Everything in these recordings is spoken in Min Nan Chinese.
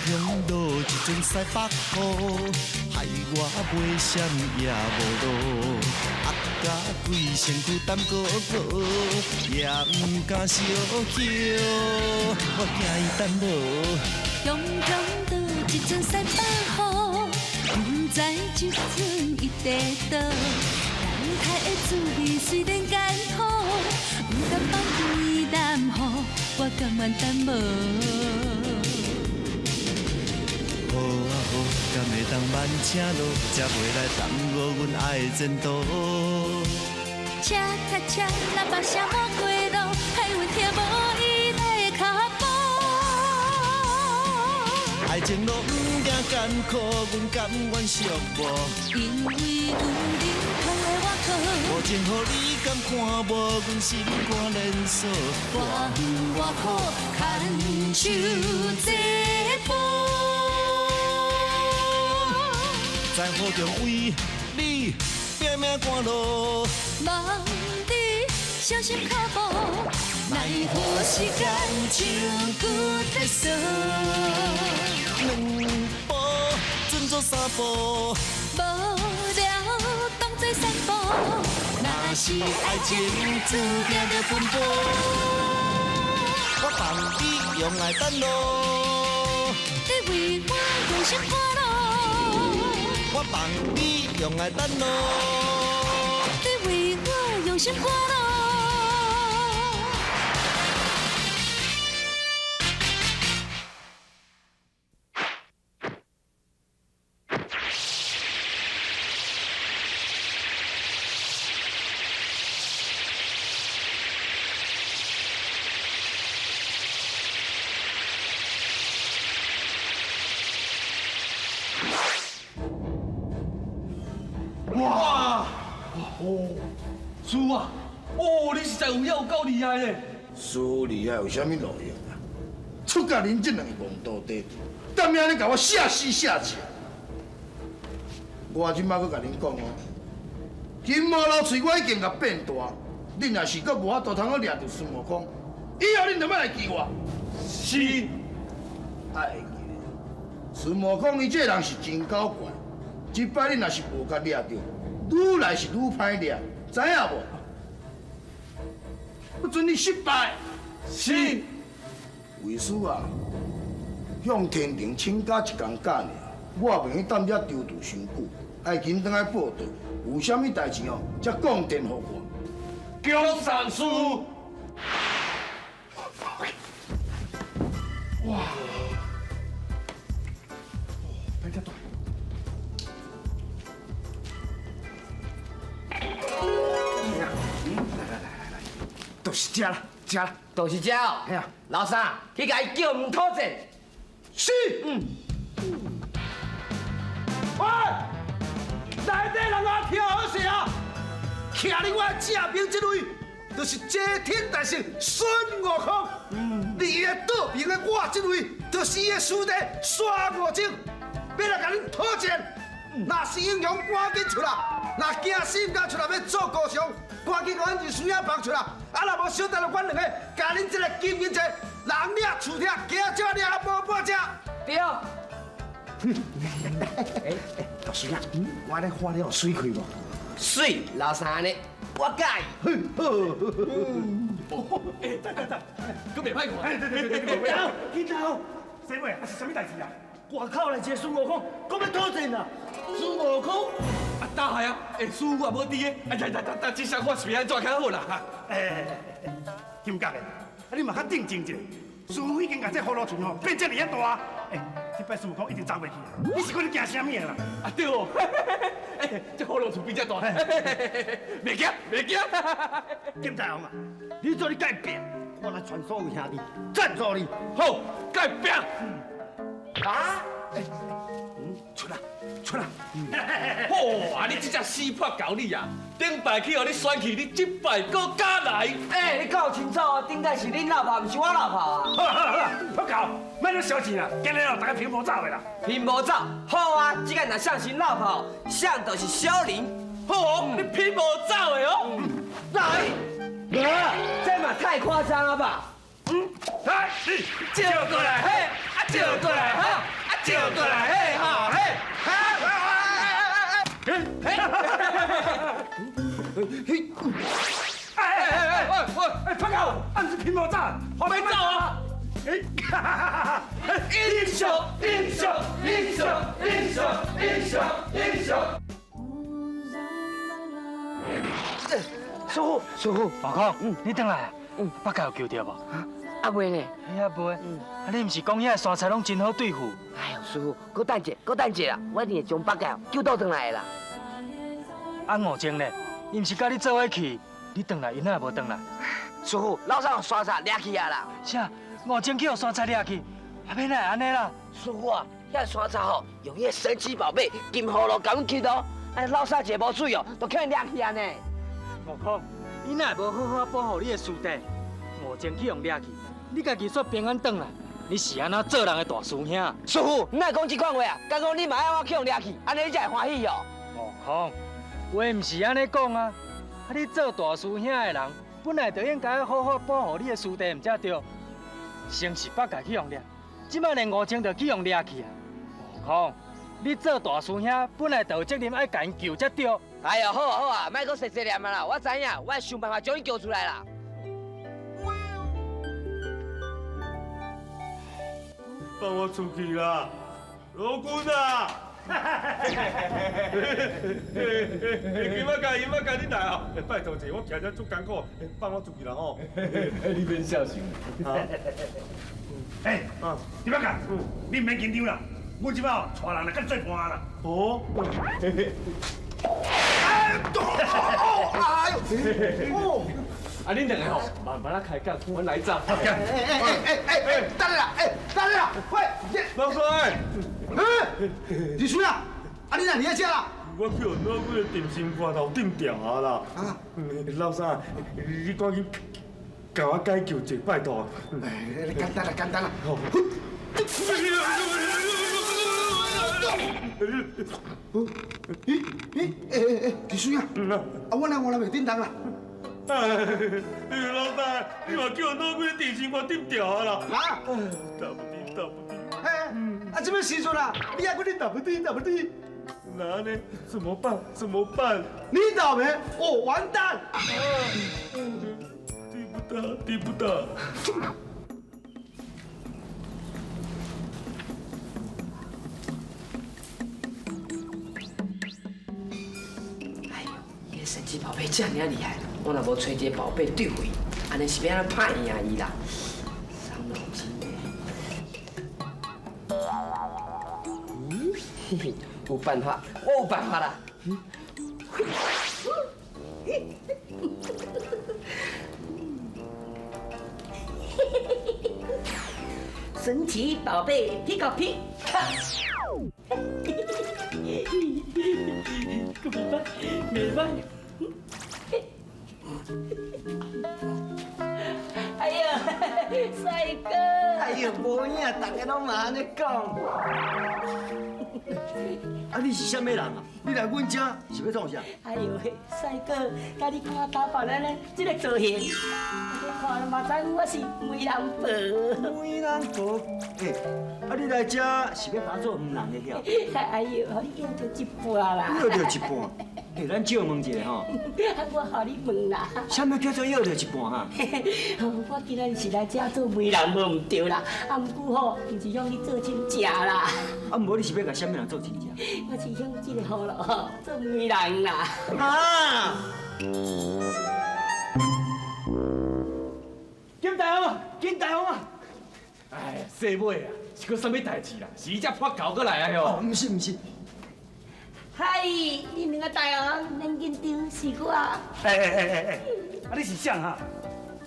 雄落一阵西北雨，害我袂闪也无路，压甲规身躯澹糊糊，也毋敢相叫，我惊伊等无。雄雄落一阵西北雨，毋知这阵伊伫佗。等待的滋味虽然艰苦，毋甘放开南予，我甘愿等无。好啊好，敢会当慢车路，才袂来耽误阮爱的前途。车甲车，喇叭声无过路，害阮听无伊的脚步。爱情路毋惊艰苦，阮甘愿寂寞。因为有恁扛的我靠，无情予你敢看无，阮心肝连锁。偌远偌苦，牵手这步。在雨中为你拼命赶路，望你小心脚步，奈何时间像旧的锁。两步准做三步，无聊当作散步。若是爱情注定著奔波，我放你用爱等路，你为我用心赶路，我放你用爱等路，你为我用心赶路。哇！哦，师傅啊，哦，你实在有影有够厉害咧！师傅厉害有啥物路用啊？出甲恁这两个戆徒弟，踮遐咧共我写死写死。我这摆阁共恁讲哦，金毛老喙我已经共变大，恁若是阁无法度通好掠著孙悟空，以后恁就莫来记我。是。爱会记咧，孙悟空伊这个人是真狡怪，这摆恁若是无共掠著，愈来是愈歹掠，知影无？不准你失败。是。为师啊，向天庭请假一工假尔，我也袂去踮遮丢住伤久，爱紧转来报道，有啥物代志哦，才讲电予我。姜尚书。哇！变遮大。来来来来来，就是这啦，这啦，就是这哦。嘿啊，老三，去共伊叫毋讨战。是。喂，内底人啊，听好势啊！徛伫我正边这位，就是齐天大圣孙悟空。伫伊的倒边的我这位，就是伊的师弟沙悟净，欲来共恁讨战。若是英雄，赶紧出来！若惊死毋敢出来，欲做和尚，赶紧予阮二师兄放出来。啊，若无小等下，阮两个共恁这个金银车，人掠厝掠，鸡仔鸟掠无半只。对。哎，大师兄，我咧画了水开无？水，老三呢？我佮意。哎，等等等，阁袂歹看。哎，对对对对对，紧走，师妹，啊是啥物代志啊？外口来一个孙悟空，讲欲讨战啊！孙悟空，啊，大海啊！哎，师傅也无伫个，哎，来来来来，这声我是欲按怎较好啦？哎，金角的，啊你嘛较镇静一下。师傅已经共这葫芦喙吼变这尔啊大，哎，这摆孙悟空一定走袂去。你是讲你惊啥物的啦？啊对哦，哎，这葫芦喙变这大，袂惊袂惊。金大王啊，你做你共伊拼，我来传所有兄弟赞助你。好，共伊拼。啊？出来，出来！哇，你这只死破狗你啊！顶摆去予你选去，你这摆阁敢来？欸，你讲清楚哦，顶摆是恁落跑，毋是我落跑啊！好啦好啦好啦，好够，莫咧消钱啦，今日哦，大家拼无走的啦。拼无走，好啊，这个若谁先落跑，谁就是小林。好哦，你拼无走的哦。来，无，这嘛太夸张了吧？来，照过来嘿，啊照过来哈，啊，毋是拼无走，别走啊！英雄，英雄，英雄，英雄，英雄，英雄。师傅，师傅，悟空，你转来，八戒有救著无？啊未呢？哎呀未，啊你毋是讲遐山贼拢真好对付？哎呦，师傅，阁等者，阁等者啦，我一定会将八戒救倒转来的啦。啊悟净呢？伊毋是佮你做伙去，你转来，伊哪会无转来？师傅，老三予山贼掠去啊啦！啥？悟净去予山贼掠去？啊，欲哪会按呢啦？师傅啊，遐山贼吼用彼个神奇宝贝金葫芦共阮去哦，哎，老三一个无注意哦，就去予掠去啊呢。悟空，你哪会无好好保护你的师弟？悟净去予掠去，你家己煞平安转来，你是按怎做人的大师兄？师傅，你哪会讲这款话啊？敢讲你嘛爱我去予掠去，按呢你才会欢喜哦？悟空，话毋是按呢讲啊！啊，你做大师兄的人，本来就应该好好保护你的师弟，毋才对。先是八戒去予掠，这摆连悟净就去予掠去啊！悟空，你做大师兄，本来就有责任爱共𪜶救才对。哎呦，好啊好啊，莫阁细细念啊啦，我知影，我会想办法将伊救出来啦。放我出去啦，罗君啊！金仔家，金仔家，你来哦！拜托者，我徛遮足艰苦，放我出去啦吼！你免孝心。哎，金仔家，你毋免紧张啦，阮这摆哦，带人来佮你做伴啦。哦。哎呦！哦。啊，恁两个吼，慢慢仔开讲，阮来早。哎哎哎哎哎，等下啦，哎，等下啦，喂，老帅，哎，李叔啊，啊你哪伫遮啦？我去予老几个定心丸头顶掉啊啦！啊，老三，你赶紧共我解救者，拜托。哎，简单啦，简单啦。咦咦，哎哎哎，李叔啊，啊我来我来袂叮当啦。哎，老大，你嘛叫我脑几个定心丸顶掉啊啦！啊，打不滴，打不滴。哎，啊，这欲时阵啊，你还阁咧打不滴，打不滴？那呢？怎么办？怎么办？你倒霉，我完蛋。滴不打，滴不打。哎呦，这个神奇宝贝这尔厉害，我若无揣一个宝贝对付伊，按呢是欲按怎拍赢伊啦？伤脑筋呢。嗯，嘿嘿，有办法，我有办法啦。神奇宝贝皮卡皮卡，阁袂歹，袂歹。哎呀，帅哥！哎呦，无影，大家拢嘛按呢讲。啊，你是啥物人啊？你来阮遮是欲创啥？哎呦喂，帅哥，佮你看我打扮按呢，这个造型，你看嘛知我是媒人婆。媒人婆，欸，啊，你来遮是欲共我做媒人的晓？哎呦，予你约著一半啦。约著一半。欸，咱借问一下吼。我予你问啦。啥物叫做约著一半啊？我今仔日是来遮做媒人无毋对啦，啊，毋过吼，毋是向你做亲戚啦。啊，毋过你是欲共啥物人做亲戚？我是向这个葫芦吼做媒人啦。啊！金大王，金大王啊！哎，细尾啊，是阁啥物代志啦？是伊遮破狗阁来啊哟？毋是毋是。嗨，恁两个大王免紧张，是我。哎哎哎哎哎，啊你是啥哈？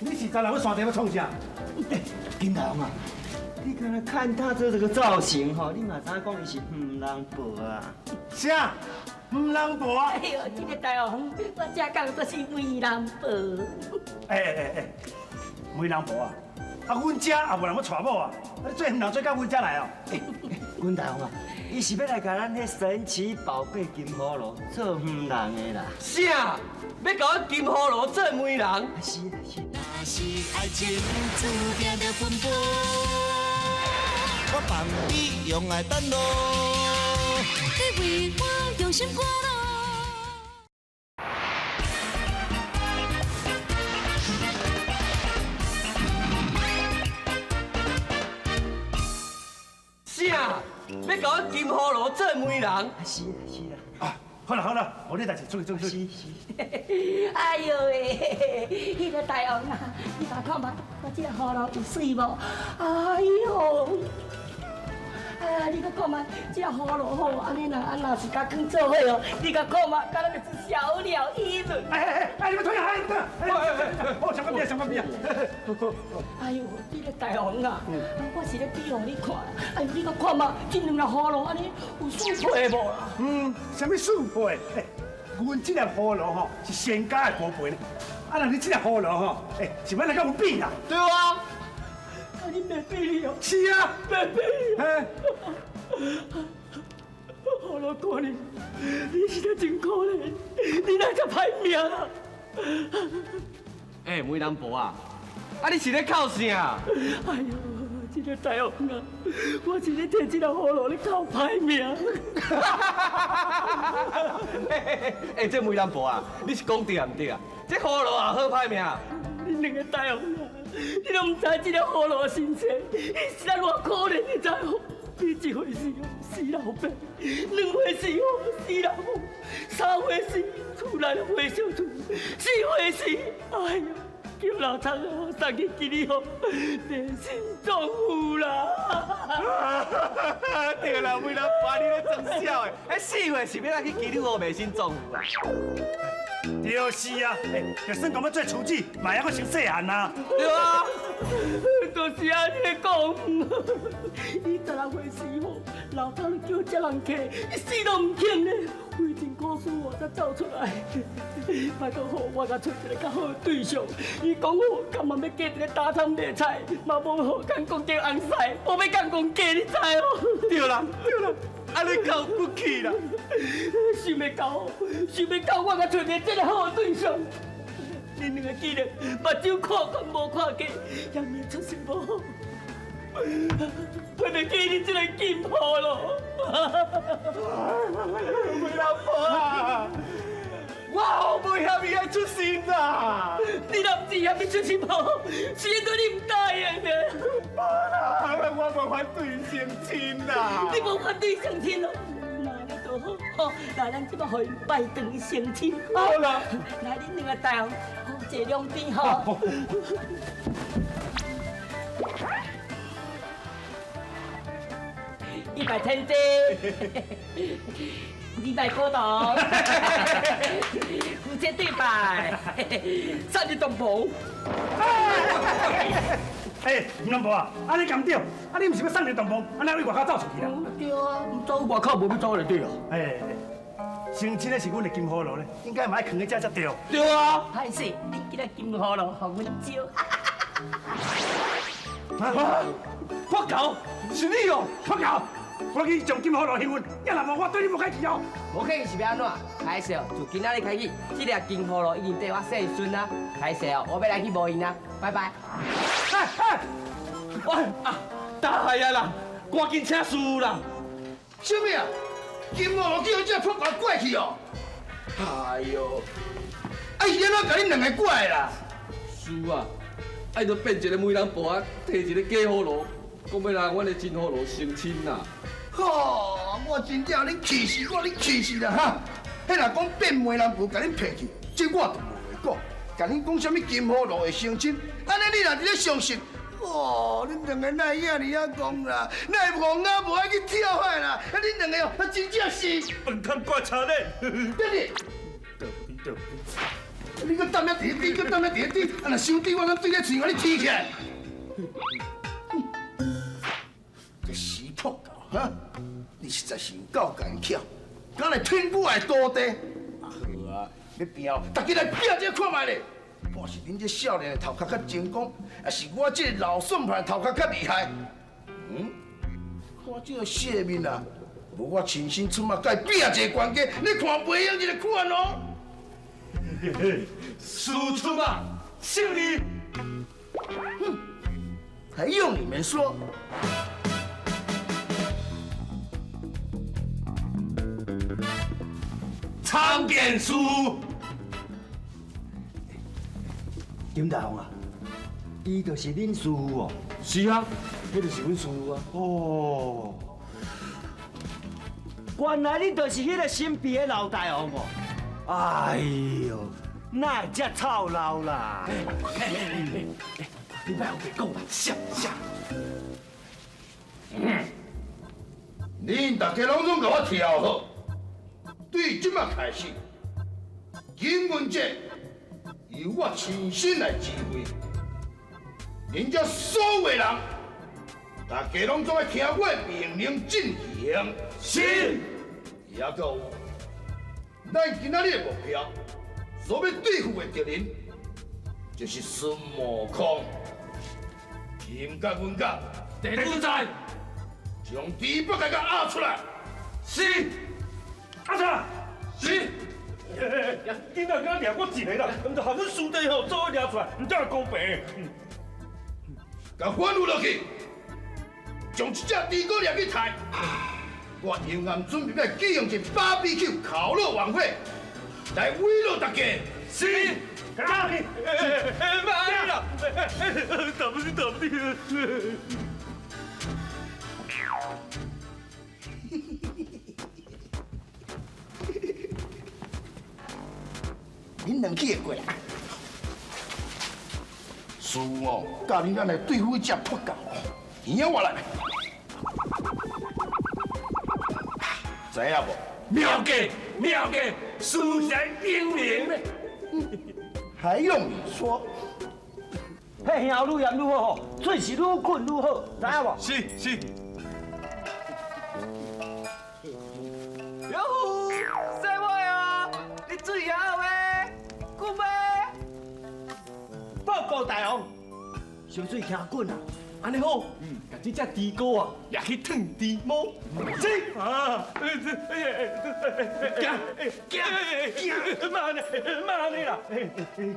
你是昨来阮山顶欲创啥？金大王啊，你敢若看他这个造型吼，你嘛知影讲伊是黄人婆啊？啥？黄人婆啊？哎呦，这个大王，我才讲都是媒人婆。哎哎哎哎，媒人婆啊！啊，阮遮也无人欲娶某啊！啊，你做黄人做到阮遮来哦？阮大王啊，伊是欲来共咱彼神奇宝贝金葫芦做媒人的啦。啥？欲共阮金葫芦做媒人？是啊是。若是爱情注定著奔波，我放你用爱等路。你为我用心赶路。啥？欲共阮金葫蘆做媒人？是啦是啦。啊，好啦好啦，無你代誌出去出去。是是。哎喲喂，彼个大王啊，你共看覓，我這个葫蘆有媠無？哎喲！哎，你閣看覓，這个葫蘆吼，按呢若啊若是共囥做伙哦，你共看覓，敢若一只小鳥依人。哎哎哎，你欲退啊！你欲退啊！哎哎，哦，上個邊啊，上個邊啊！哎喲，這个大王啊，我是咧比予你看，哎喲，你閣看覓，這兩粒葫蘆按呢有相配無啦？嗯，啥物相配？哎，阮這粒葫蘆吼是仙家的寶貝呢，啊，若你這粒葫蘆吼，哎，是欲來佮阮比啦？對啊。啊，你袂比哩哦？是啊，袂比。嘿。葫蘆姑娘，你實在真可憐，你哪遮歹命啊？欸，媒人婆啊，啊你是咧哭啥？哎喲，這个大王啊，我是咧替這个葫蘆咧哭歹命。欸，這媒人婆啊，你是講對毋對啊？這葫蘆也好歹命。恁兩个大王啊，你攏毋知這个葫蘆的身世，伊實在偌可憐，你知無？伊一歲時死老爸，兩歲時死老母，3歲時厝內火燒厝，4歲時，哎呀，叫老闆哦送去給你哦，迷信葬父啦！對啦，媒人婆你咧裝痟的，彼4歲是欲來去基督湖迷信葬父啊？就是啊，欸，就算講欲做廚子，嘛猶閣先細漢啊。對啊，就是按呢講。伊16歲時吼，老頭叫這人客，伊死都毋肯呢，費盡苦思我才走出來。拜託好，我共揣一个較好的對象。伊講好，甘願欲嫁一个打湯賣菜，嘛無好共講叫翁婿，無欲共講嫁，你知無？對啦，對啦，按呢夠骨氣啦。想欲到，想欲到，我共揣一个這麼好的對象。恁兩個竟然目睭看懸無看低，也未出息無好，配袂起你這个金葫蘆。媒人婆啊，我好袂遐爾愛出身啦！你若毋是遐爾出身無好，是因為你毋答應的。無啦，我無反對成親啦。你無反對成親咯？那按呢就好，吼，來咱這擺予𪜶拜堂成親。好啦，來恁兩个大王，坐兩邊吼。一拜天地，二拜古道，夫妻對拜，三日洞房。欸，媒人婆啊，按呢敢對？啊，你毋是欲送入洞房，按呢對外口走出去啦？對啊，毋走外口，無欲走內底啊。欸，成親的是阮的金葫蘆咧，應該嘛愛囥佇遮才對。對啊。歹勢，恁這个金葫蘆予阮招。啊！破狗，是你哦，破狗！我去將金葫蘆還阮，也若無我對你無客氣哦。無客氣是欲按怎？歹勢哦，自今仔日開始，這粒金葫蘆已經綴我世孫啊。歹勢哦，我欲來去無𪜶啊，拜拜。哎哎，喂啊，大海啊啦，趕緊請師傅啦。啥物啊？金葫蘆叫這破狗拐去哦！哎喲，啊伊按怎共恁兩个拐啦？師傅啊，伊就變一个媒人婆啊，提一个假葫蘆，講欲來阮的真葫蘆成親啦。吼！我真正恁氣死我，恁氣死啦哈！彼若講變媒人婆共恁騙去，這我就無話講。共恁講啥物金葫蘆會成親，按呢你若佇咧相信，哦，恁兩个哪會遐爾仔講啦？哪會戇仔無愛去跳海啦？啊，恁兩個哦，啊真正是飯桶掛車咧。等你，對對。你閣踮遐佇咧滴，閣踮遐佇咧滴，啊若傷滴，我敢對咧喙予你提起來。這死破狗哈！你實在是有夠奸巧，敢來騙我的徒弟？啊好啊，欲拼哦，逐家來拼一下看覓咧！看是恁這少年的頭殼較精光，抑是我這个老算盤頭殼較厲害？嗯？看這个笑面啊，無我親身出馬共伊拼一个懸家，你看袂用這个款哦。師出馬，勝利！哼，還用你們說？參見師父。金大王啊，伊就是恁師父哦。是啊，彼就是阮師父啊。哦，原來你就是彼个神秘的老大王哦！哎喲，哪會遮臭老啦？你莫胡白讲啦，啥啥？恁大家拢总共我听好，对这马开始，金文节由我亲身来指挥，恁这所有人，大家拢总爱听我的命令进行。是。也阁有，咱今仔日的目标，所欲对付的敌人，就是孙悟空。金甲银甲，弟子在。将猪八戒共押出来。是。阿才。是。囡仔敢掠我一个啦，毋就予阮师弟吼做伙掠出来，毋才会公平。共吩咐落去，将这只猪哥掠去刣。我幽暗准备欲举行一个 BBQ 烤肉晚会，来慰劳大家。是。啊！妈呀！对不起，对不起。恁两去会过来。师父哦，教恁按呢对付这只破狗，耳仔我来，知影无？妙计，妙计，师在英明。还用你说？彼兄愈严愈好吼，喙是愈睏愈好，知影无？是是。哟呼，细妹哦，你水也好未？久未？报告大王，烧水诚滚啊！按呢好，共这只猪哥啊，掠去烫猪毛。是啊，行行行，莫按呢，莫按呢啦，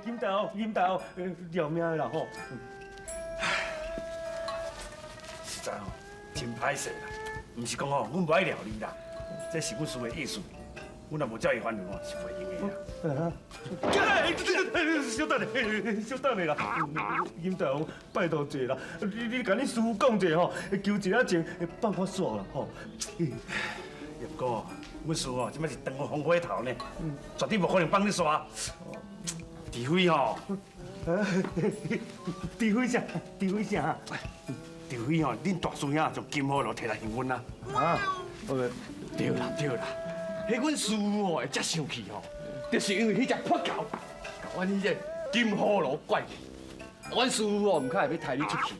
金大王，金大王，饶命啦吼！实在吼，真歹势啦，毋是讲吼，阮无爱掠你啦，这是阮师的意思，阮若无照伊吩咐吼，是袂用的啦。小等下，小等下啦，金大王，拜托一下啦，你共你师父讲一下吼，求一下情，放我煞啦吼。叶哥，阮师父这摆是长风火头呢，绝对无可能放你煞。除非吼，除非啥？除非啥？除非吼，恁大师兄将金葫芦提来还阮啊！啊，对啦对啦，彼阮师父吼会遮生气吼，就是因为彼只破狗，共阮彼个金葫芦怪去。阮师父吼毋较会欲刣你出去，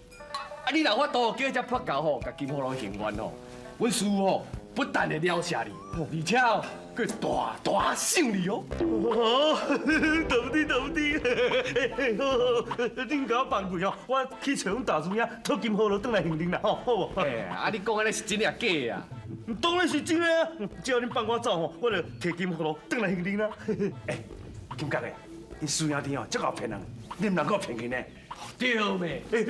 啊你若有法度叫彼只破狗吼，共金葫芦还愿吼，阮师父吼不但会了谢你，而且哦，阁会大大赏你哦。哦，对不起对不起，好好，恁共我放开哦，我去揣阮大师兄讨金葫芦转来还恁啦，吼，好无？哎，啊你讲按呢是真抑假啊？当然是真的啊！只要恁放我走吼，我就提金葫芦转来还恁啦。哎，金角的，恁师兄弟哦，足𠢕骗人，你毋通阁骗去呢？对咩？袂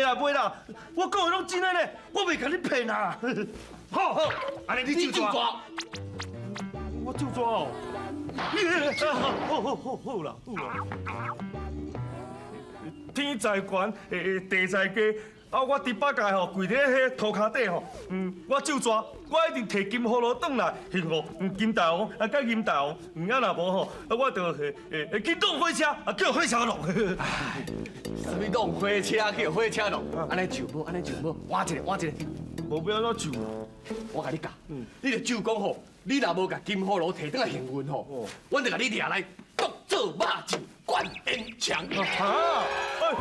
啦袂啦，我讲的拢真的呢，我袂共你骗啊！好，好，按呢你就抓，我就抓哦。好好好好啦好啦。天在悬，地在低。啊！我猪八戒吼跪伫彼涂跤底吼，我咒抓，我一定提金葫芦转来还予金大王啊，佮银大王，啊若无吼，啊我就会去弄火车，啊叫火车弄。啥物弄火车叫火车弄？按呢就无，按呢就无，换一个，换一个。无欲按怎咒？我共你教，你就咒讲吼，你若无共金葫芦提转来还阮吼，阮就共你掠来当做肉酱灌烟肠。哈！哎，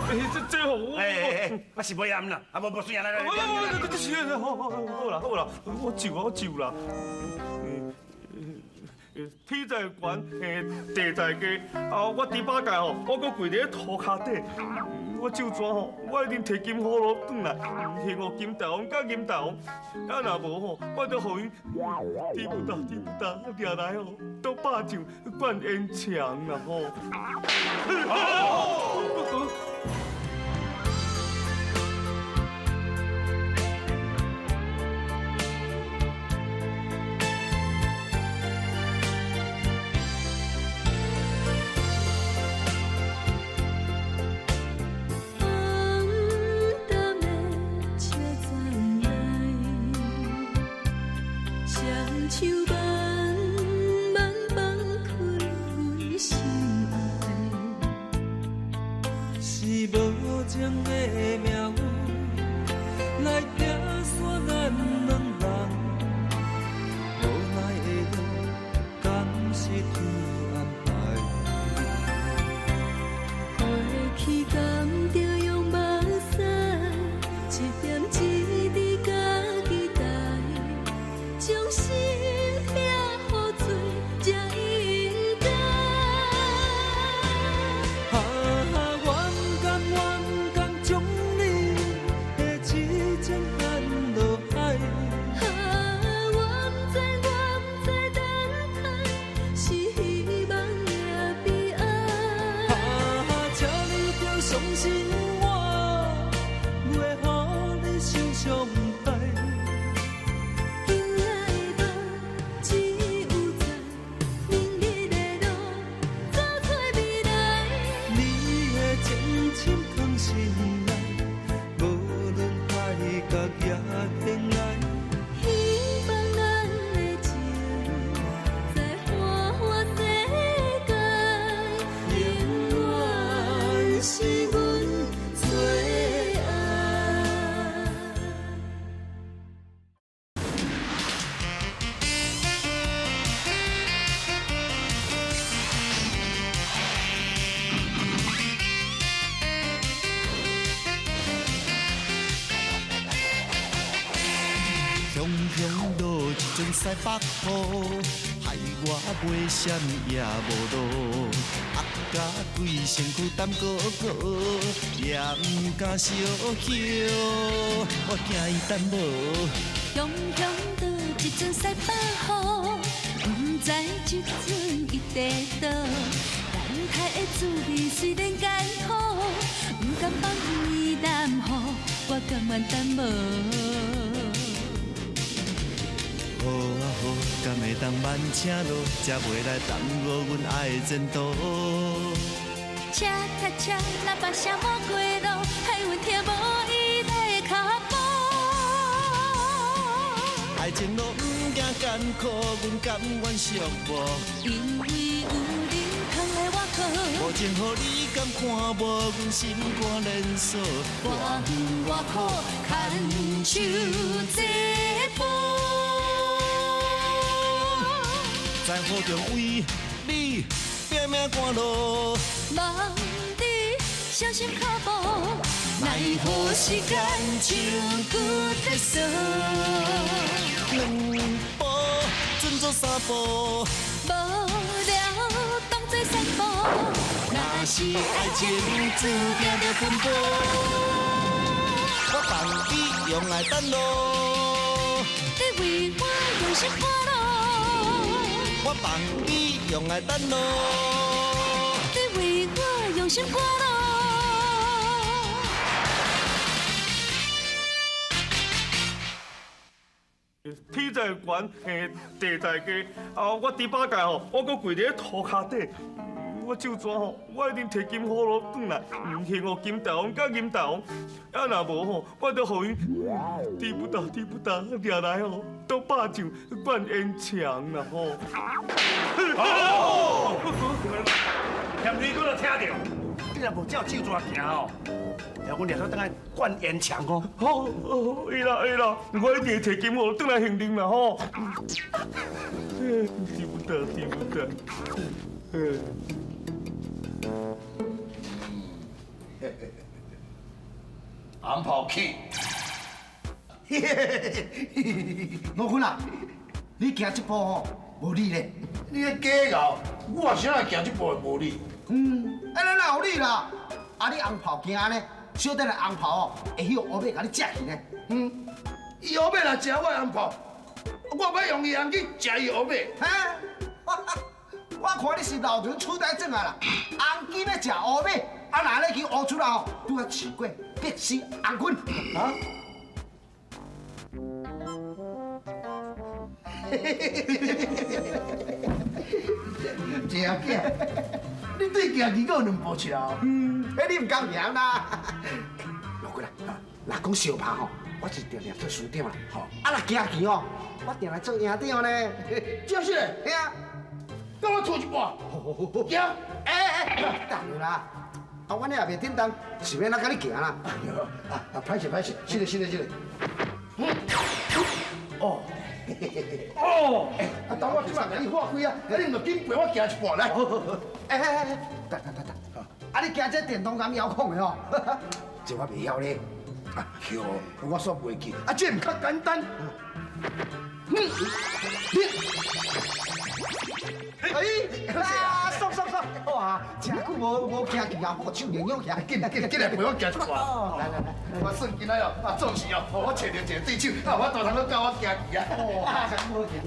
这吼，哎哎哎，我是袂暗啦，啊无无水啊，来来来，好好好啦好啦，我咒我咒啦。天在悬，地在低，啊！我猪八戒吼，我阁跪伫咧涂跤底，我咒怎吼，我一定提金葫芦转来，还予金大王佮银大王，啊若无吼，我就予𪜶天不塌地不塌掠来吼，当肉酱灌烟肠啦吼！暗暝的车站内，亲像慢慢放开阮心爱。是无情的命运来拆散咱两人，无奈的路，敢是天安排？过去敢著用目屎，一点一滴家己担，将心痛予做才应该。啊，我不甘，我不甘将你的痴情放落海。啊，我不知，我不知等待是希望也悲哀。啊，请你著相信我，袂予你受伤害。今夜的梦只有在明日的路走做未来。你的情深藏心内，无论海角也天涯。希望咱的情在花花世界，永远是阮最爱。雄雄落一阵西北雨，害我袂闪也无路，压甲规身躯担高高，也毋敢相许，我惊伊等无。雄雄落一阵西北雨，不知这阵伊伫佗。等待的滋味虽然艰苦，不甘放伊耽误，我甘愿等无。好啊好，敢会当慢车路，才袂来耽误阮爱的前途。车卡车，喇叭声无过路，害阮听无伊的脚步。爱情路毋惊艰苦，阮甘愿寂寞。因为有恁通来我靠，无情予你敢看无，阮心肝连锁。偌远偌苦，牵手这步。在雨中为你拼命赶路，望你小心脚步，奈何时间像骨在锁。两步准做三步，无聊当作散步。若是爱情注定著奔波，我放你用爱等路，你为我用心赶路，我放你用爱等路，你为我用心赶路。天在悬，地在低，啊！我猪八戒吼，我阁跪伫咧涂跤底，我手纸吼，我一定提金葫芦转来，还予金大王佮银大王，啊若无吼，我就予𪜶猪不打猪不打掠来吼，都百丈灌烟墙啦吼！哦，嫌你我都听著，你若无照手纸行吼，阮掠做转来灌烟墙哦。好，会啦会啦，我一定会提金葫芦转来还恁啦吼。猪不打猪不打。红炮去。罗坤啊，你行这步吼，无理咧。你咧假𠢕，我啥会行这步会无理？嗯，按呢哪有理啦？啊，你红炮行按呢，小等下红炮哦，会去予乌马共你食去呢。嗯，伊乌马若食我的红炮，我欲用伊红去食伊乌马。哈，我看你是老人痴呆症啊啦，红金欲食乌马，啊若咧去乌出来吼，拄仔饲过必死红棍啊！正囝，你对行棋阁有两步桥？嗯，彼你毋甘赢啦。老君啊，若讲相拍吼，我我是定定做师长啦。吼，啊若行棋哦，我定來做營長呢。真是嘞？嘿啊。敢我錯一半？行。欸欸，等啦。啊，阮遐也袂叮當，是欲按怎佮你行啦？哎喲，啊，歹勢歹勢，是嘞是嘞是嘞。哦。哦，啊，等我這擺共你化開啊，啊，你毋著緊陪我行一半來。欸欸欸，等等等等，啊，你行這電動共遙控的吼？這我袂曉咧。啊，喲，我煞袂記，啊，這毋較簡單。你，哎，啊，爽爽爽！哇，真久無行棋啊，我手靈勇起來，緊緊緊來陪我行一半。來來來，我算今仔哦，啊，總是哦，我揣著一個對手，啊，我大通閣教我行棋啊。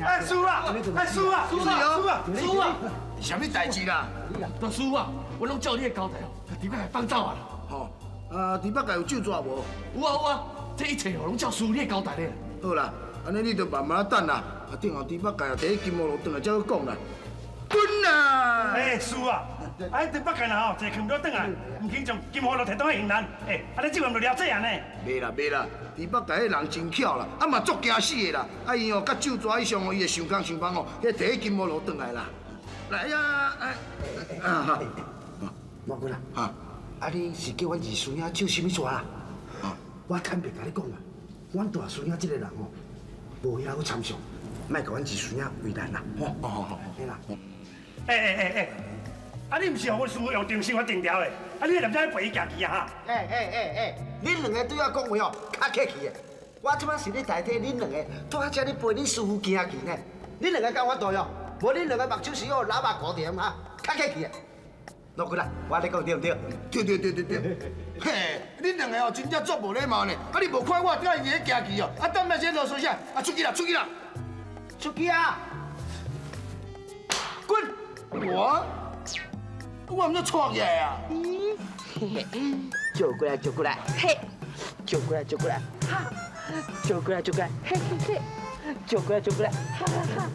哎，輸啊！哎，輸啊！輸啊！輸啊！輸啊！啥物代誌啦？大師啊，我攏照你的交代哦，豬八戒放走啊啦。吼，啊，豬八戒有咒紙無？有啊有啊，這一切哦，攏照師你的交代咧。好啦，按呢你就慢慢等啦。啊，等候豬八戒提金葫蘆轉來才閣講啦。滾啦！欸，師啊，啊，豬八戒若吼坐囥了轉來，毋肯將金葫蘆提轉來還咱，欸，按呢這回就了這啊呢？袂啦袂啦，豬八戒彼人真巧啦，啊嘛足驚死的啦，啊伊哦佮咒紙以上哦，伊會想空想方哦，彼提金葫蘆轉來啦。來呀，哎，啊哈，毛哥啦，哈，啊你是叫阮二師兄咒啥物紙啦？我坦白共你講啊，阮大師兄這個人哦，無遐好參詳，莫共阮二師兄為難啦。哦哦哦，嘿啦。欸欸欸欸，啊你毋是予阮師傅用定心丸定牢的，啊你踮遮陪伊行棋啊哈？欸欸欸欸，恁兩個對我講話哦，較客氣的。我這擺是咧代替恁兩個，蹛遮咧陪恁師傅行棋呢。恁兩個敢有法度喲？無恁兩個目睭是哦喇叭糊著哈，較客氣的。老骨啦，我咧講對毋對？對對對對對。嘿，恁兩個哦，真正足無禮貌呢。啊，你無看我佮伊咧行棋哦，啊，等下先囉嗦啥？啊，出去啦，出去啦，出去啊！滾！我，我毋才跩起來啊！叫過來，叫過來，嘿！叫過來，叫過來，哈！叫過來，叫過來，嘿嘿嘿！叫過來，叫過來，哈哈哈！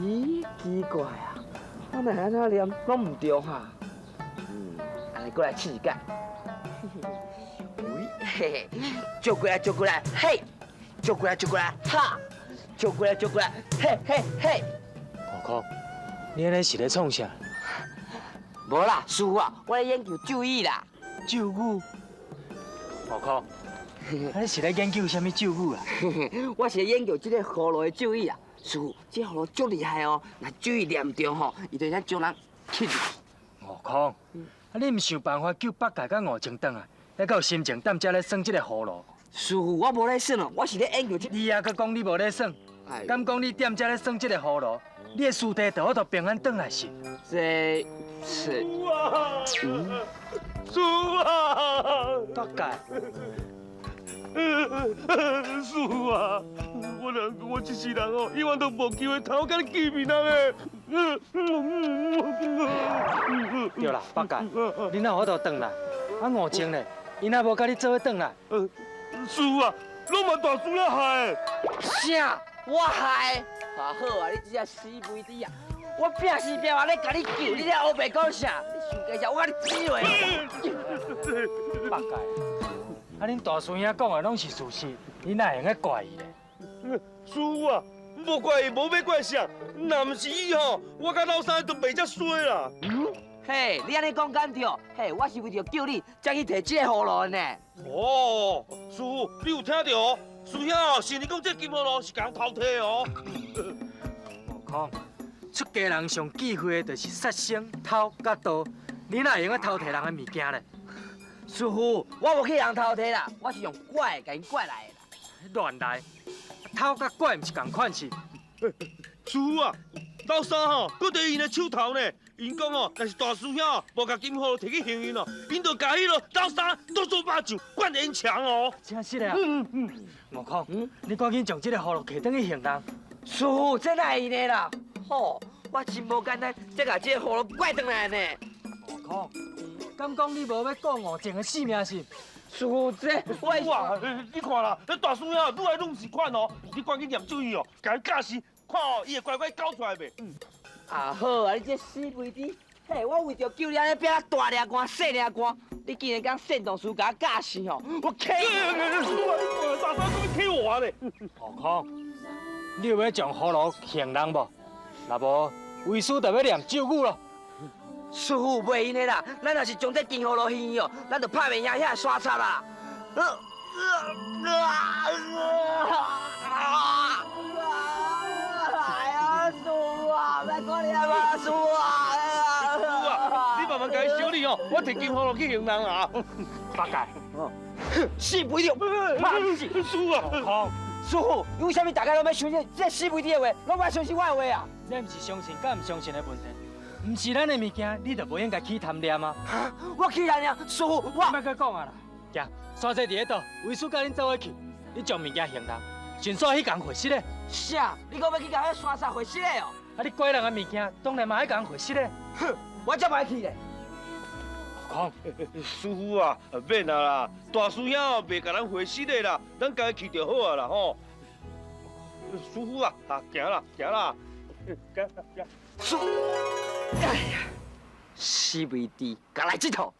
咦，奇怪啊，我哪按怎念攏毋對哈？嗯，按呢過來試一下。喂，嘿嘿，叫過來，叫過來，嘿！叫過來，叫過來，哈！叫過來，叫過來，嘿嘿嘿！悟空，你按呢是咧創啥？無啦，師傅啊，我咧研究咒語啦。咒語？悟空，啊你是咧研究啥物咒語啊？我是咧研究這個葫蘆的咒語啊。師傅，這個葫蘆足厲害哦，若咒語念著吼，伊就會將人吸入去。悟空，啊你毋想辦法救八戒佮悟淨轉來，還閣有心情踮遮咧耍這個葫蘆？師傅，我無咧耍哦，我是咧研究這。你猶閣講你無咧耍？敢講你踮遮咧耍這個葫蘆，你的師弟就有法度平安轉來是？這是。輸啊！輸啊！八戒。師啊！我人我這世人哦，永遠都無機會通佮你見面啊咧。對啦，八戒，你哪有法度轉來？啊，悟淨咧，伊若無佮你做伙轉來？師啊，攏嘛大師兄害的。啥？我害？啊好啊，你這隻死肥豬啊！我拼死拼活咧共你救，你咧烏白講啥？你想計較，我共你指落。八戒，啊恁大師兄講的攏是事實，你哪會用得怪伊咧？師傅啊，無怪伊，無欲怪誰，若毋是伊吼，我佮老三都袂遮衰啦。嘿，你按呢講敢對？嘿，我是為著救你，才去提這個葫蘆呢。哦，師傅，你有聽著哦？師兄哦，是你講這金葫蘆是共人偷提哦。悟空，出家人上忌諱的就是殺生、偷佮盜，你哪會用得偷提人的物件咧？師傅，我無去人偷提啦，我是用拐共𪜶拐來的啦。亂來，偷佮拐毋是仝款是？師傅啊，老三吼，閣佇𪜶的手頭呢。𪜶講哦，若是大師兄哦，無共金葫蘆提去還𪜶哦，𪜶就共彼个老三剁做肉醬，灌煙腸哦。真實的啊？悟空，你趕緊將這個葫蘆提轉去還人。師傅，這哪會用的啦？吼，我真無簡單，才共這個葫蘆拐轉來呢。悟空，敢講你無欲顧悟淨的性命是？師傅，這我哇，你看啦，這大師兄愈來愈是款哦，你趕緊念咒語哦，共伊教死，看哦，伊會乖乖交出來袂？啊好啊，你這死肥豬！嘿，我為著救你，按呢拼大掠汗、細掠汗，你竟然敢煽动师共我教死吼，我起！大三，怎么起我咧？悟空，你有欲将葫芦还人无？若无，为师就欲念咒语咯。师傅袂用的啦，咱若是将这金葫芦还伊哦，咱就拍袂赢遐山贼啦。哎呀，师傅啊，莫可怜啊，师傅啊！师傅啊，你慢慢共伊修理哦，我提金葫芦去还人啊。八戒，死肥猪，师傅啊，师傅，为啥物大家拢欲相信这死肥猪的话，拢欲相信我的话啊？这毋是相信佮毋相信的问题，毋是咱的物件，你就无应该起贪念啊！我起贪念，师傅，我莫阁讲啊啦，行，山济伫咧倒，为师佮恁做伙去，你将物件还人，顺续去共回失的。啥？你讲欲去共彼山贼会失的哦？啊，你拐人的物件，当然嘛爱共回失的。哼，我才袂去咧。悟空，师傅啊，免啊啦，大师兄袂共咱会失的啦，咱家己去就好啊啦吼。师傅啊，啊，行啦，行啦，行行。师，哎呀，死肥猪，共来这套。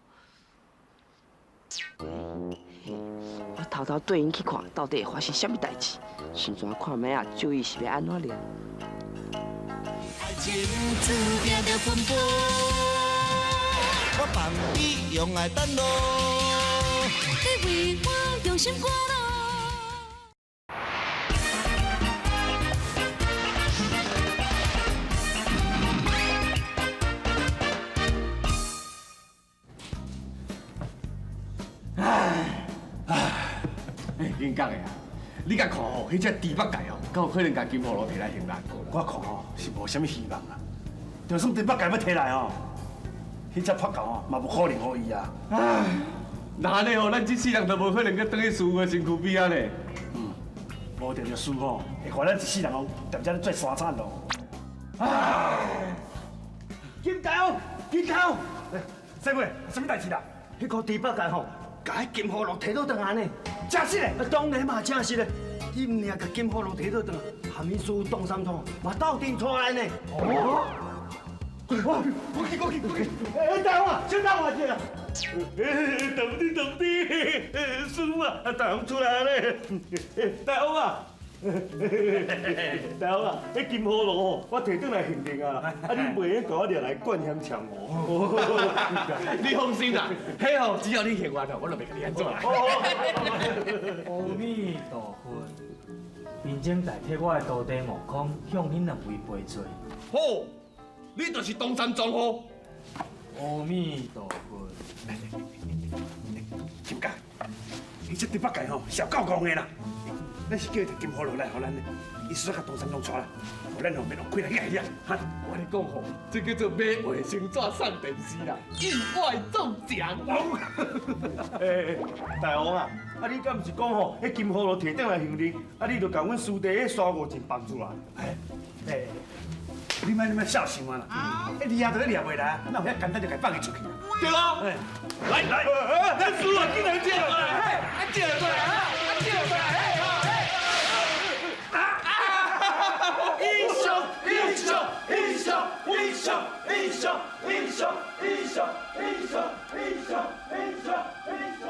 我偷偷对𪜶去看，到底会发生啥物代志？先怎看觅啊？咒语是欲按怎念？爱情注定著奔波，我放你用爱等路，你为我用心赶路。哎，恁讲的啊，你敢看吼，彼只猪八戒哦，敢有可能共金葫芦提来还人？我看吼是无啥物希望啦。就算猪八戒欲提来吼，彼只破狗吼嘛无可能予伊啊。唉，那按呢吼，咱这世人都无可能阁转去师父的身躯边仔咧。嗯，无定著师父会看咱一世人哦，踮遮咧做山产咯。唉，金大王，金大王，师妹，啥物代志啦？彼个猪八戒吼，共彼金葫芦提倒转来呢。真实的？当然嘛，真实的。伊毋尔共金葫芦提倒转来，含𪜶师父唐三藏嘛斗阵带来呢。哦。我去，我去，我去。哎，大王，先等我一下。哎，等你，等你，师父啊，大王出来咧。大王啊，大王啊，彼金葫芦吼，我提转来还你啊。啊，你袂用共我掠来灌香肠哦。你放心啦，彼吼只要你还完吼，我就袂共你按怎啦。阿弥陀佛，贫僧代替我的徒弟悟空向恁两位赔罪。好，你就是唐三藏吼。阿弥陀佛。金刚，彼只猪八戒吼是有够戆的啦。咱是叫伊提金葫芦来予咱的，伊煞共唐三藏带来，予咱吼免浪费来去掠。哈，我咧讲吼，这叫做买卫生纸送电视啦，意外中奖。哎，大王啊，啊你敢毋是讲吼，彼金葫芦提转来还你，啊你就共阮师弟彼沙悟净放出来？哎，你莫你莫笑想啊啦，彼掠都掠袂来，哪有遐简单就共放伊出去啊？对啊，来来，咱师啊，紧来接过来，嘿，啊接过来，啊接过来，嘿。英雄，英雄，英雄，英雄，英雄，英雄，英雄，英雄，英雄，英雄，英雄。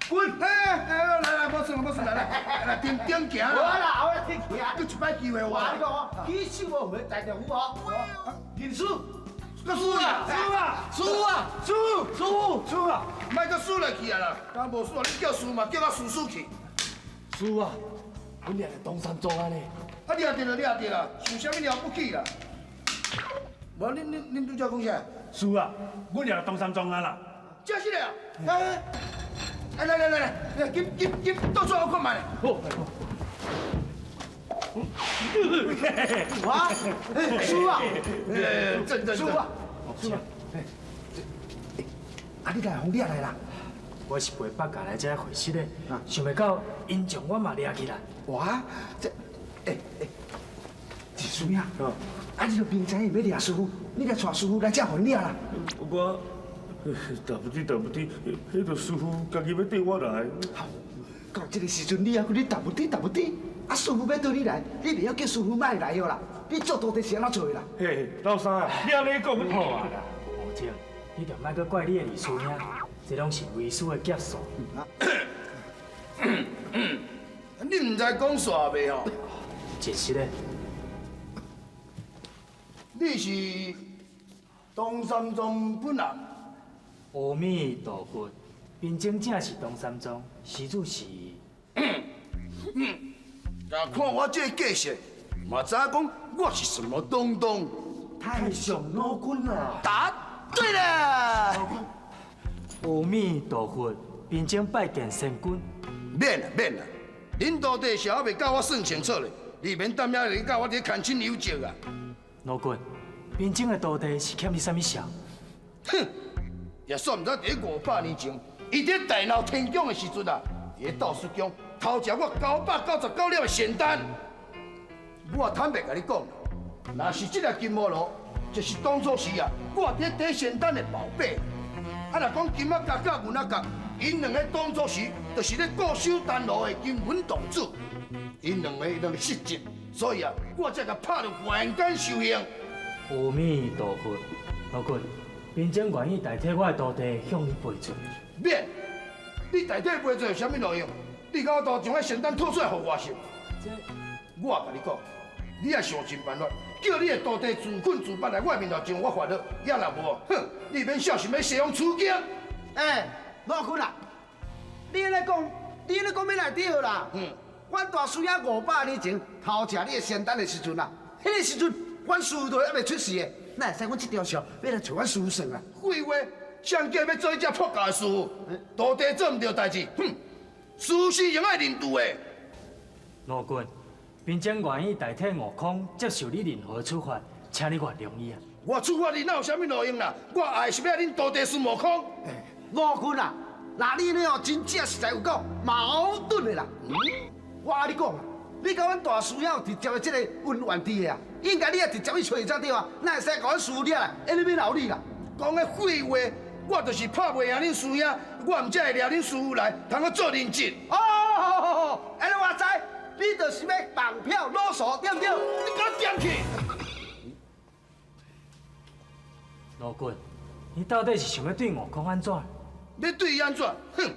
滚！哎哎，来来，无算无算，来来来，顶顶行啦。无啦，我来行。阁一摆机会我。我你讲哦，起手无回在政府哦。认输，阁输啊！输啊！输啊！输输输啊！莫阁输落去啊啦！敢无输啊？你叫输嘛，叫我输输去。输啊！阮掠著唐三藏啊咧。啊，掠著就掠著啦，想啥物了不起啦？无，恁恁恁拄才讲啥？输啊！阮掠著唐三藏啊啦。真实的啊！哎哎，来来来来，来，紧紧紧，倒转我看觅。好。哇！输啊！真真输啊！输啊！啊，你敢予掠来啦？我是陪八戒来遮会师的，想袂到𪜶将我嘛掠起来。哇！这，欸欸，师兄，啊，你著明知伊欲掠师父，你来带师父来遮予𪜶掠啦。我，对不起对不起，彼个师父家己欲缀我来。到这个时阵，你犹阁咧对不起对不起，啊，师父欲缀你来，你袂晓叫师父莫来哦啦？你做徒弟是按怎做的啦？嘿，老三，你按呢讲好啊啦，悟净，你就莫閣怪你的二師兄，這攏是為師的劫數。你毋知講煞未吼？真實的。你是唐三藏本人？阿彌陀佛，貧僧正是唐三藏，施主是。若看我這個架勢，嘛知影講我是什麼東東？太上老君啊！答對啦！阿彌陀佛，貧僧拜見仙君。免啦免啦，恁徒弟是猶未佮我算清楚咧，你免踮遐咧佮我佇牽親有情啊！老君，貧僧的徒弟是欠你啥物數？哼，也煞毋知佇500年前，伊佇大鬧天宮的時陣啊，佇道術宮偷食我999粒的仙丹。我坦白共你講，若是這粒金葫蘆，就是當初時啊，我佇得仙丹的寶貝。啊，若講金仔角佮銀仔角，𪜶兩个當初時就是咧固守丹爐的金門童子，𪜶兩个兩個失職，所以啊，我才共拍著凡間受刑。阿彌陀佛，老君，貧僧願意代替我的徒弟向你賠罪。免，你代替賠罪有啥物路用？你共我都將彼仙丹吐出來予我是？這，我共你講，你愛想盡辦法，叫你的徒弟自困自拔來我面頭將我罰好，也若無，哼，你免小心欲西方取經。欸，老君啊，你按呢講，你按呢講欲來對啦。嗯。阮大師兄500年前偷食你的仙丹的時陣啊，彼个時陣阮師父都猶未出世的，哪會使阮這條數欲來揣阮師父算啊？廢話，誰叫欲做彼隻破舊的師父？徒弟做毋對代誌，哼，師師用愛認揬的。老君，貧僧願意代替悟空接受你任何處罰，請你原諒伊啊！我處罰你哪有啥物路用啦？我愛是欲恁徒弟孫悟空。悟空啊，那你呢哦，真正實在有夠矛盾的啦。嗯，我佮你講啊，你佮阮大師兄有直接的這个恩怨佇的啊，應該你也直接去揣伊才對啊，哪會使共阮師父掠來？按呢欲鬧你啦？講的廢話，我就是拍袂贏恁師兄，我毋才會掠恁師父來，通閣做人質。哦，按呢我知，你就是欲綁票勒索，對毋對？你共我點去！老君，你到底是想欲對悟空按怎？欲對伊按怎？哼！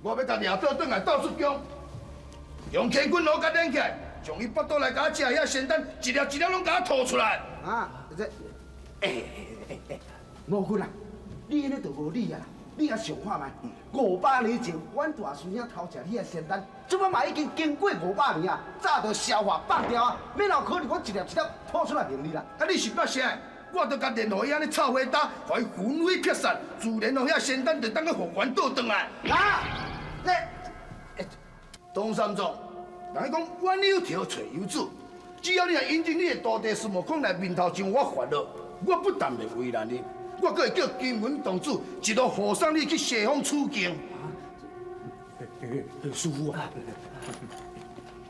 我欲共掠倒轉來鬥術宮，用乾坤爐共連起來，將伊腹肚內共我食遐仙丹，一粒一粒攏共我吐出來。啊！這，欸欸欸，悟空啊，你按呢就無理啊！你來想看覓，500年前，阮大師兄偷食你的仙丹，這擺嘛已經經過500年啊，早就消化放掉啊，免有可能閣一粒一粒吐出來還你啦。啊！你是捌啥？我就共練予伊按呢臭火焦，予伊魂飛魄散，自然予遐仙丹就當閣復原倒轉來。啊！你，唐三藏，人講冤有頭，債有主，只要你若引進你的徒弟孫悟空來面頭將我罰落，我不但袂為難你，我閣會叫金門童子一路護送你去西方取經。師父啊！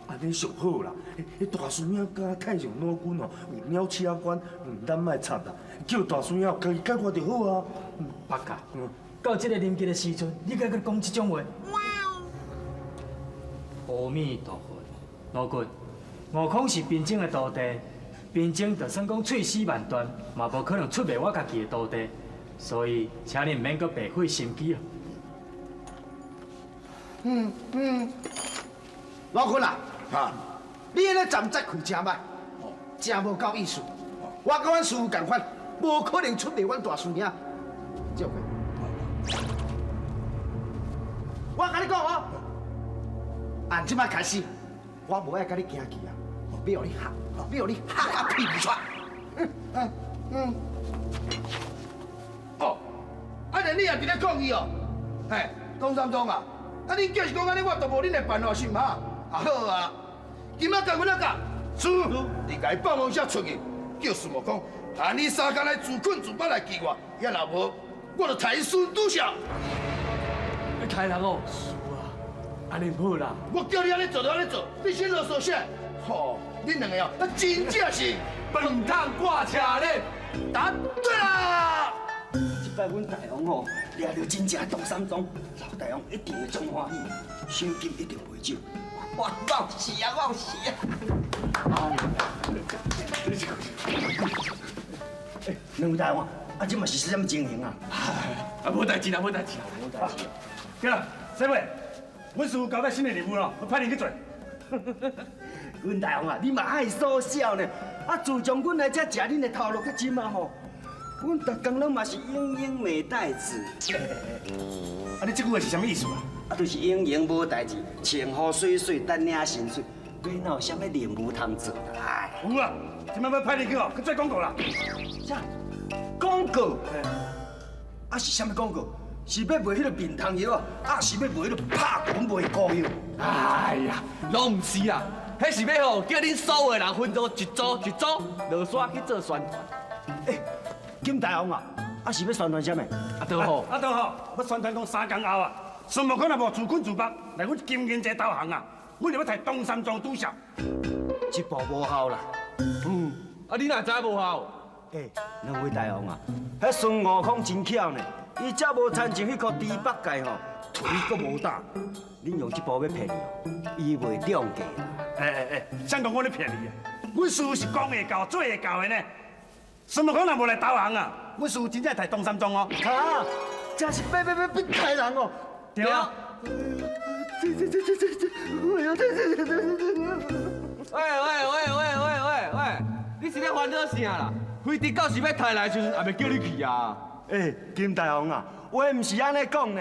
按呢上好啦，彼大師兄佮太上老君哦有鳥車關，咱莫插啦，叫大師兄家己解決就好啊。八戒，到這个臨急的時陣，你閣閣講這種話？阿彌陀佛，老君，悟空是貧僧的徒弟，貧僧就算講喙齒萬斷，嘛無可能出賣我家己的徒弟，所以，請你毋免閣白費心機啊。老君啊，你按呢站節氣誠歹，誠無夠意思。我佮阮師父仝款，無可能出賣阮大師兄。借過，我共你講哦，按這擺開始，我無愛佮你行棋啊，欲予你嚇，欲予你嚇甲屁唔出。哦，啊，連你也佇咧抗議哦？嘿，唐三藏啊，啊，恁叫是講按呢，我都無恁的辦法是毋哈？啊好啊，今仔共阮仔教，師父，你共伊放風聲出去，叫孫悟空，喊你三工來自困自拔來記我，也若無，我就刣伊孫拄笑。你開人哦，師父啊，按呢毋好啦。我叫你按呢做就按呢做，你先囉嗦啥？吼，恁兩个哦，那真正是飯桶掛車咧。答對啦！這擺阮大王吼掠著真正唐三藏，老大王一定會足歡喜，賞金一定袂少。我有死啊！我有死啊！哎，兩位大王，啊，這嘛是啥物情形啊？啊，無代誌啦，無代誌啦，無代誌。對啦，師妹，阮師傅交代新的任務咯，我派你去做。阮大王啊，你嘛愛說笑呢。啊，自從阮來這食恁的頭路到這馬吼，阮逐工攏嘛是閒閒袂代誌。啊，你這句話是啥物意思啊？啊，就是閒閒無代誌，穿好水水等領薪水，鬼哪有啥物任務通做啦？有啊，這擺欲派你去哦，去做廣告啦。啥？廣告？啊是啥物廣告？是欲賣彼个面湯藥啊，啊是欲賣彼个拍拳賣膏藥？哎呀，攏毋是啦，彼是欲吼叫恁所有的人分做一組一組落山去做宣傳。欸，金大王啊，啊是欲宣傳啥物？啊都好，啊都好，欲宣傳講三工後啊，孫悟空若無自困自縛來阮金銀這投降啊，阮就欲刣唐三藏拄痟。這步無效啦。嗯，啊你哪知無效？欸，兩位大王啊，彼孫悟空真巧呢，伊才無親像彼箍豬八戒吼，腿閣無膽。恁用這步欲騙伊哦，伊袂中計啦。欸欸欸，誰講我咧騙你啊？阮師父是講會到做會到的呢。孫悟空若無來投降啊，阮師父真正刣唐三藏哦。哈，真是欲欲欲欲刣人哦。對啊。這這這這這這，哎呀，這這這這這。喂喂喂喂喂喂喂，你是咧煩惱啥啦？非得到時欲刣來的時陣，也袂叫你去啊！欸，金大王啊，話毋是按呢講呢。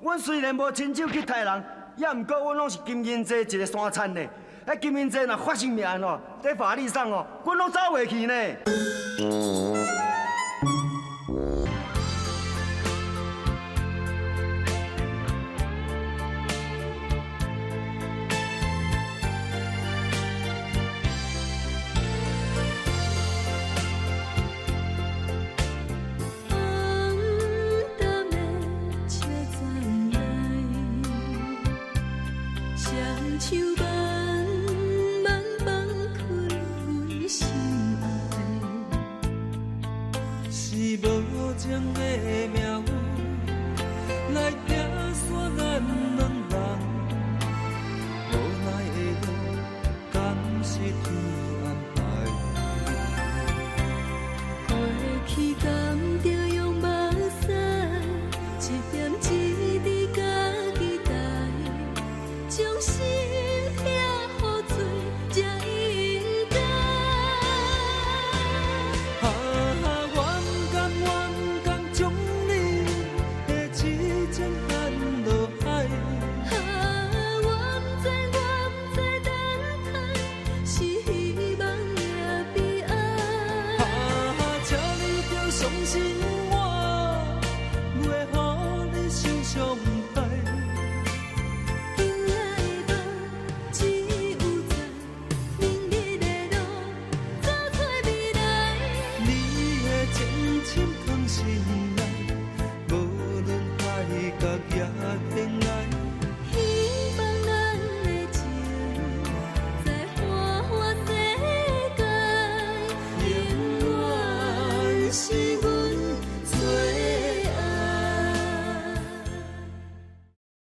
阮雖然無親手去刣人，也毋過阮攏是金銀濟一個山田呢。彼金銀濟若發生命案哦，佇法律上哦，阮攏走袂去呢。是無情的命